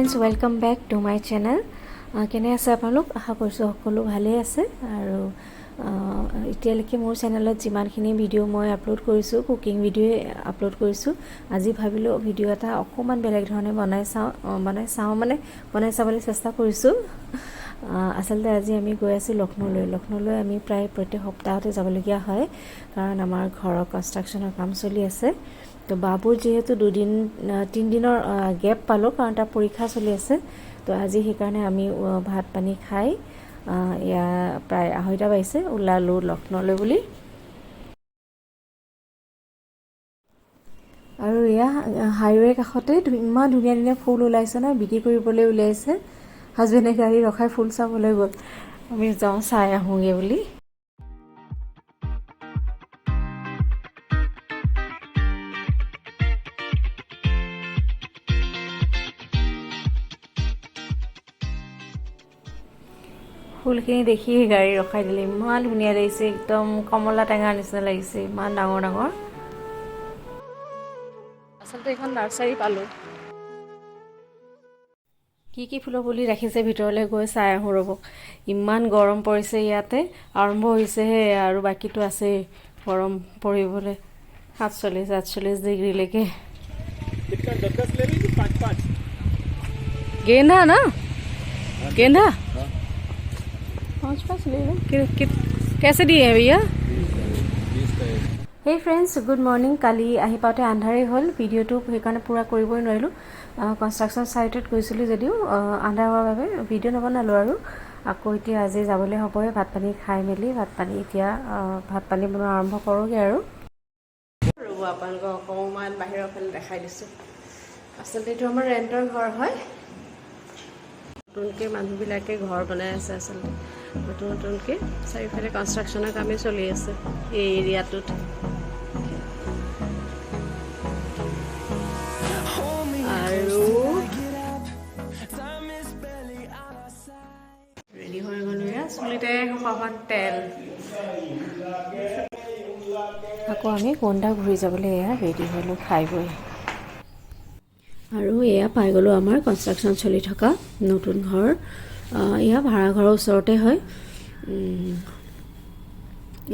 Friends, welcome back to my channel. কেনে আছে আপোনালোক? আশা কৰিছোঁ সকলো ভালেই আছে। আৰু এতিয়ালৈকে মোৰ চেনেলত যিমানখিনি ভিডিঅ' মই আপলোড কৰিছোঁ, কুকিং ভিডিঅ'ই আপলোড কৰিছোঁ। আজি ভাবিলোঁ ভিডিঅ' এটা অকণমান বেলেগ ধৰণে বনাই চাওঁ, বনাই চাওঁ মানে বনাই চাবলৈ চেষ্টা কৰিছোঁ। আচলতে আজি আমি গৈ আছোঁ লক্ষ্ণৌলৈ। লক্ষ্ণৌলৈ আমি প্ৰায় প্ৰত্যেক সপ্তাহতে যাবলগীয়া হয়, কাৰণ আমাৰ ঘৰৰ কনষ্ট্ৰাকশ্যনৰ কাম চলি আছে। তো বাবুৰ যিহেতু 2 দিন 3 দিনৰ গেপ পালোঁ, কাৰণ তাৰ পৰীক্ষা চলি আছে। তো আজি সেইকাৰণে আমি ভাত পানী খাই এয়া প্ৰায় 2:30 বাজিছে, ওলালোঁ লক্ষ্ণৌলৈ বুলি। আৰু এয়া হাইৱেৰ কাষতে ইমান ধুনীয়া ধুনীয়া ফুল ওলাইছে ন, বিক্ৰী কৰিবলৈ উলিয়াইছে। হাজবেণ্ডে গাড়ী ৰখাই ফুল চাবলৈ গ'ল, আমি যাওঁ চাই আহোঁগৈ বুলি। ফুলখিনি দেখি গাড়ী ৰখাই দিলে। ইমান ধুনীয়া লাগিছে, একদম কমলা টেঙাৰ নিচিনা লাগিছে, ইমান ডাঙৰ ডাঙৰ। আচলতে এইখন নাৰ্চাৰী পালোঁ। কি কি ফুলৰ পুলি ৰাখিছে ভিতৰলৈ গৈ চাই আহোঁ ৰ'ব। ইমান গৰম পৰিছে ইয়াতে, আৰম্ভ হৈছেহে আৰু বাকীটো আছেই গৰম পৰিবলৈ, 47 48 ডিগ্ৰীলৈকে। कितना, दस दस ले लीजिए, पाँच पाँच। गेंदा ना, गेंदा। हाँ। पाँच पाँच ले लो। कि, कैसे दिए हैं भैया? 20 का एक। হেই ফ্ৰেণ্ডছ, গুড মৰ্ণিং। কালি আহি পাওঁতে আন্ধাৰেই হ'ল, ভিডিঅ'টো সেইকাৰণে পূৰা কৰিবই নোৱাৰিলোঁ। কনষ্ট্ৰাকশ্যন ছাইটত গৈছিলোঁ যদিও আন্ধাৰ হোৱাৰ বাবে ভিডিঅ' নবনালোঁ। আৰু আকৌ এতিয়া আজি যাবলৈ হ'বই। ভাত পানী খাই মেলি ভাত পানী এতিয়া ভাত পানী বনোৱা আৰম্ভ কৰোঁগৈ আৰু। ৰ'ব, আপোনালোকক অকণমান বাহিৰৰ ফালে দেখাই দিছোঁ। আচলতে এইটো আমাৰ ৰেণ্টৰ ঘৰ হয়। নতুনকৈ মানুহবিলাকে ঘৰ বনাই আছে। আচলতে নতুন নতুনকৈ চাৰিওফালে কনষ্ট্ৰাকশ্যনৰ কামেই চলি আছে এই এৰিয়াটোত। আৰু ৰেডি হৈ গ'লো। এয়া চুলিতে এসোপামান তেল। আকৌ আমি গোণ্ডা ঘূৰি যাবলৈ এয়া ৰেডি হ'লোঁ খাই বৈ। আৰু এয়া পাই গ'লোঁ আমাৰ কনষ্ট্ৰাকশ্যন চলি থকা নতুন ঘৰ। এয়া ভাড়াঘৰৰ ওচৰতে হয়।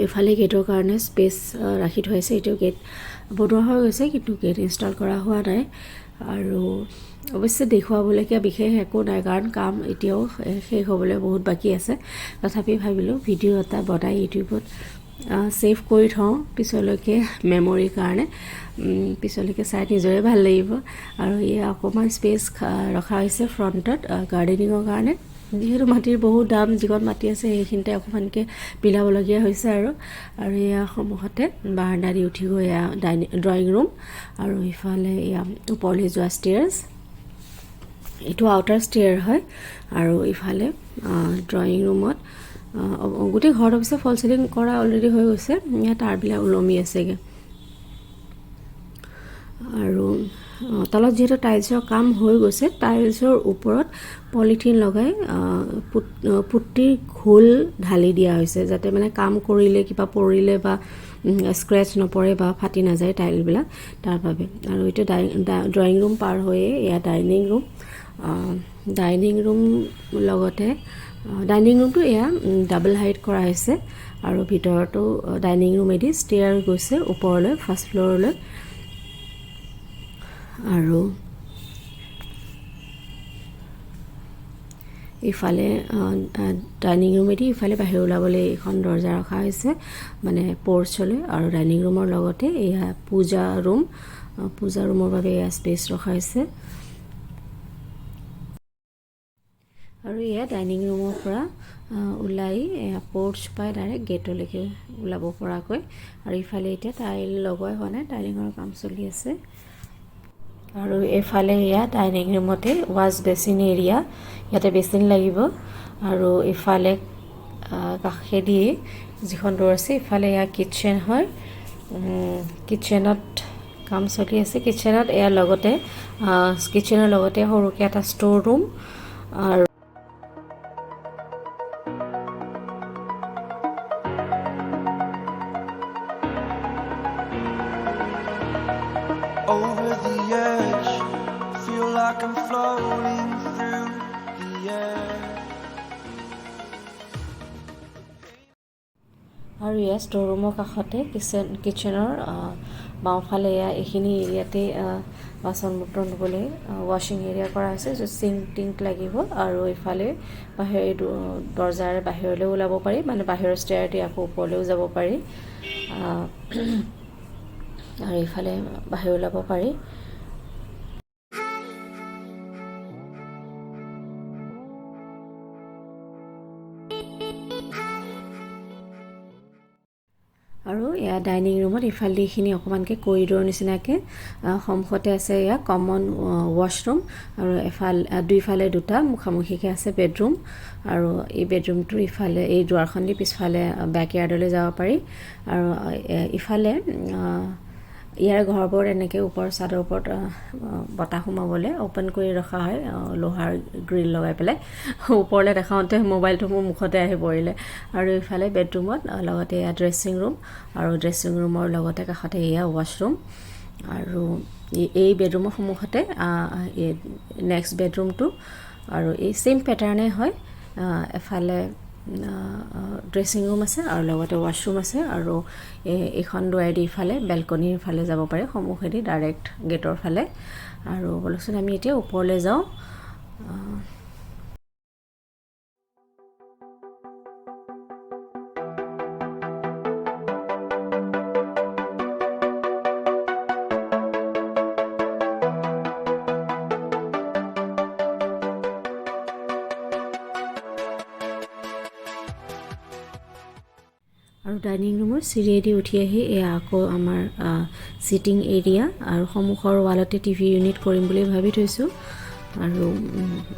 এইফালে গেটৰ কাৰণে স্পেচ ৰাখি থৈছে। এইটো গেট বনোৱা হৈ গৈছে, কিন্তু গেট ইনষ্টল কৰা হোৱা নাই। আৰু অৱশ্যে দেখুৱাবলগীয়া বিশেষ একো নাই, কাৰণ কাম এতিয়াও শেষ হ'বলৈ বহুত বাকী আছে। তথাপি ভাবিলোঁ ভিডিঅ' এটা বনাই ইউটিউবত ছেভ কৰি থওঁ পিছলৈকে মেমৰিৰ কাৰণে, পিছলৈকে চাই নিজৰে ভাল লাগিব। আৰু এয়া অকণমান স্পেচ ৰখা হৈছে ফ্ৰণ্টত গাৰ্ডেনিঙৰ কাৰণে। যিহেতু মাটিৰ বহুত দাম, যিকণ মাটি আছে সেইখিনিতে অকণমানকৈ মিলাবলগীয়া হৈছে। আৰু আৰু এয়া সন্মুখতে বাৰাণ্ডা দি উঠি গৈ এয়া ডাইনিং ড্ৰয়িং ৰুম আৰু ইফালে এয়া ওপৰলৈ যোৱা ষ্টেয়াৰ্ছ। এইটো আউটাৰ ষ্টেয়াৰ হয়। আৰু ইফালে ড্ৰয়িং ৰুমত গোটেই ঘৰত অৱশ্যে ফল চিলিং কৰা অলৰেডি হৈ গৈছে। ইয়াত তাঁৰবিলাক ওলমি আছেগৈ। আৰু তলত যিহেতু টাইলছৰ কাম হৈ গৈছে, টাইলছৰ ওপৰত পলিথিন লগাই পুটিৰ ঘোল ঢালি দিয়া হৈছে, যাতে মানে কাম কৰিলে কিবা পৰিলে বা স্ক্ৰেচ নপৰে বা ফাটি নাযায় টাইলবিলাক, তাৰ বাবে। আৰু এইটো ড্ৰয়িং ৰুম পাৰ হৈয়ে এয়া ডাইনিং ৰুম। ডাইনিং ৰুম লগতে ডাইনিং ৰুমটো এয়া ডাবল হাইট কৰা হৈছে। আৰু ভিতৰতো ডাইনিং ৰুমেদি ষ্টেয়াৰ গৈছে ওপৰলৈ, ফাৰ্ষ্ট ফ্ল'ৰলৈ। আৰু ইফালে ডাইনিং ৰুমেদি ইফালে বাহিৰ ওলাবলৈ এইখন দৰ্জা ৰখা হৈছে, মানে পৰ্চলৈ। আৰু ডাইনিং ৰুমৰ লগতে এয়া পূজা ৰুম। পূজা ৰুমৰ বাবে এয়া স্পেচ ৰখা হৈছে। আৰু এয়া ডাইনিং ৰুমৰ পৰা ওলাই এয়া পৰ্চ পাই ডাইৰেক্ট গেটলৈকে ওলাব পৰাকৈ। আৰু ইফালে এতিয়া টাইল লগোৱাই হোৱা নাই, টাইলিঙৰ কাম চলি আছে। আৰু এইফালে এয়া ডাইনিং ৰুমতে ৱাছ বেচিন এৰিয়া, ইয়াতে বেচিন লাগিব। আৰু ইফালে কাষেদি যিখন ড'ৰ আছে, ইফালে এয়া কিটচেন হয়। কিটচেনত কাম চলি আছে। কিটচেনত এয়া লগতে কিটচেনৰ লগতে সৰুকৈ এটা ষ্ট'ৰ ৰুম আৰু Over the edge. Feel like I'm floating. আৰু ইয়াৰ ষ্ট'ৰ ৰুমৰ কাষতে কিটচেনৰ বাওঁফালে এয়া এইখিনি এৰিয়াতে বাচন বৰ্তন ধুবলৈ ৱাশ্বিং এৰিয়া কৰা হৈছে, য'ত চিংক টিংক লাগিব। আৰু ইফালে বাহিৰ দৰ্জাৰে বাহিৰলৈও ওলাব পাৰি, মানে বাহিৰৰ ষ্টেয়াৰদি আকৌ ওপৰলৈও যাব পাৰি আৰু ইফালে বাহিৰ ওলাব পাৰি। আৰু এয়া ডাইনিং ৰুমত ইফালেদি এইখিনি অকণমানকৈ কৰিডৰ নিচিনাকৈ সন্মুখতে আছে এয়া কমন ৱাছৰুম আৰু এফাল দুইফালে দুটা মুখামুখিকৈ আছে বেডৰুম। আৰু এই বেডৰুমটোৰ ইফালে এই দুৱাৰখন দি পিছফালে বেকয়াৰ্ডলৈ যাব পাৰি। আৰু ইফালে ইয়াৰ ঘৰবোৰত এনেকৈ ওপৰ চাদৰ ওপৰত বতাহ সোমাবলৈ অ'পেন কৰি ৰখা হয় লোহাৰ গ্ৰিল লগাই পেলাই। ওপৰলৈ দেখাওঁতে মোবাইলটো মোৰ মুখতে আহি পৰিলে। আৰু ইফালে বেডৰুমত লগতে এয়া ড্ৰেছিং ৰুম আৰু ড্ৰেছিং ৰুমৰ লগতে কাষতে এয়া ৱাছৰুম। আৰু এই বেডৰুমৰ সন্মুখতে নেক্সট বেডৰুমটো আৰু এই ছেইম পেটাৰ্ণে হয়। এফালে ড্ৰেছিং ৰুম আছে আৰু লগতে ৱাছৰুম আছে আৰু এইখন দুৱাৰেদি ইফালে বেলকনিৰ ফালে যাব পাৰে, সন্মুখেদি ডাইৰেক্ট গেটৰ ফালে। আৰু ব'লকচোন, আমি এতিয়া ওপৰলৈ যাওঁ। আৰু ডাইনিং ৰুমৰ চিৰিয়েদি উঠি আহি এয়া আকৌ আমাৰ ছিটিং এৰিয়া আৰু সন্মুখৰ ৱালতে টিভি ইউনিট কৰিম বুলি ভাবি থৈছোঁ। আৰু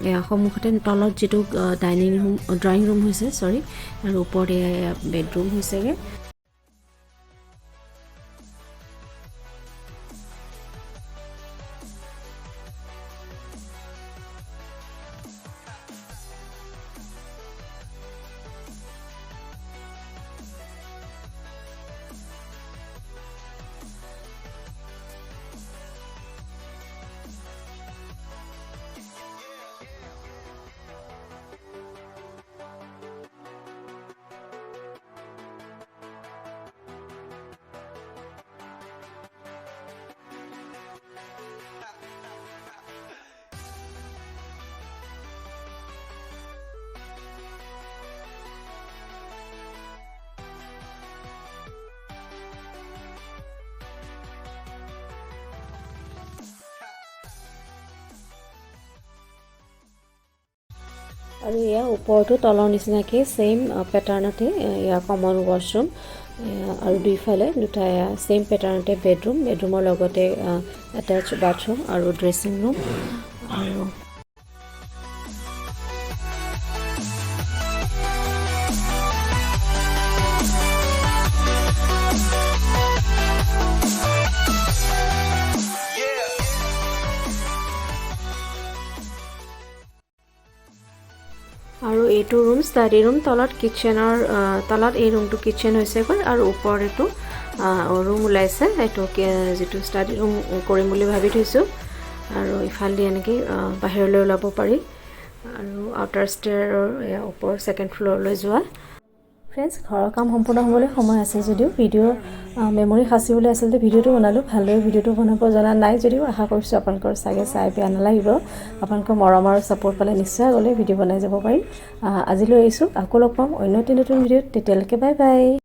এয়া সন্মুখতে তলত যিটো ডাইনিং ৰুম, ড্ৰয়িং ৰুম হৈছে, চৰি, আৰু ওপৰত এয়া বেডৰুম হৈছেগৈ। আৰু এয়া ওপৰতো তলৰ নিচিনাকৈ ছেইম পেটাৰ্ণতে এয়া কমন ৱাছৰুম আৰু দুইফালে দুটা এয়া ছেইম পেটাৰ্ণতে বেডৰুম, বেডৰুমৰ লগতে এটেচ বাথৰুম আৰু ড্ৰেছিং ৰুম। আৰু এইটো ৰুম ষ্টাডি ৰুম। তলত কিটচেনৰ তলত এই ৰুমটো কিটচেন হৈছেগৈ আৰু ওপৰত এইটো ৰুম ওলাইছে, এইটো যিটো ষ্টাডি ৰুম কৰিম বুলি ভাবি থৈছোঁ। আৰু ইফালেদি এনেকৈ বাহিৰলৈ ওলাব পাৰি আৰু আউটাৰ ষ্টেয়াৰৰ ওপৰ ছেকেণ্ড ফ্ল'ৰলৈ যোৱা। ফ্ৰেণ্ডছ, ঘৰৰ কাম সম্পূৰ্ণ হ'বলৈ সময় আছে যদিও ভিডিঅ' মেমৰি সাঁচিবলৈ আচলতে ভিডিঅ'টো বনালোঁ। ভালদৰে ভিডিঅ'টো বনাব জনা নাই যদিও আশা কৰিছোঁ আপোনালোকৰ চাগে চাই বেয়া নালাগিব। আপোনালোকৰ মৰম আৰু ছাপোৰ্ট পালে নিশ্চয় আগলৈ ভিডিঅ' বনাই যাব পাৰিম। আজিলৈ আহিছোঁ, আকৌ লগ পাম অন্য এটি নতুন ভিডিঅ'ত। তেতিয়ালৈকে বাই বাই।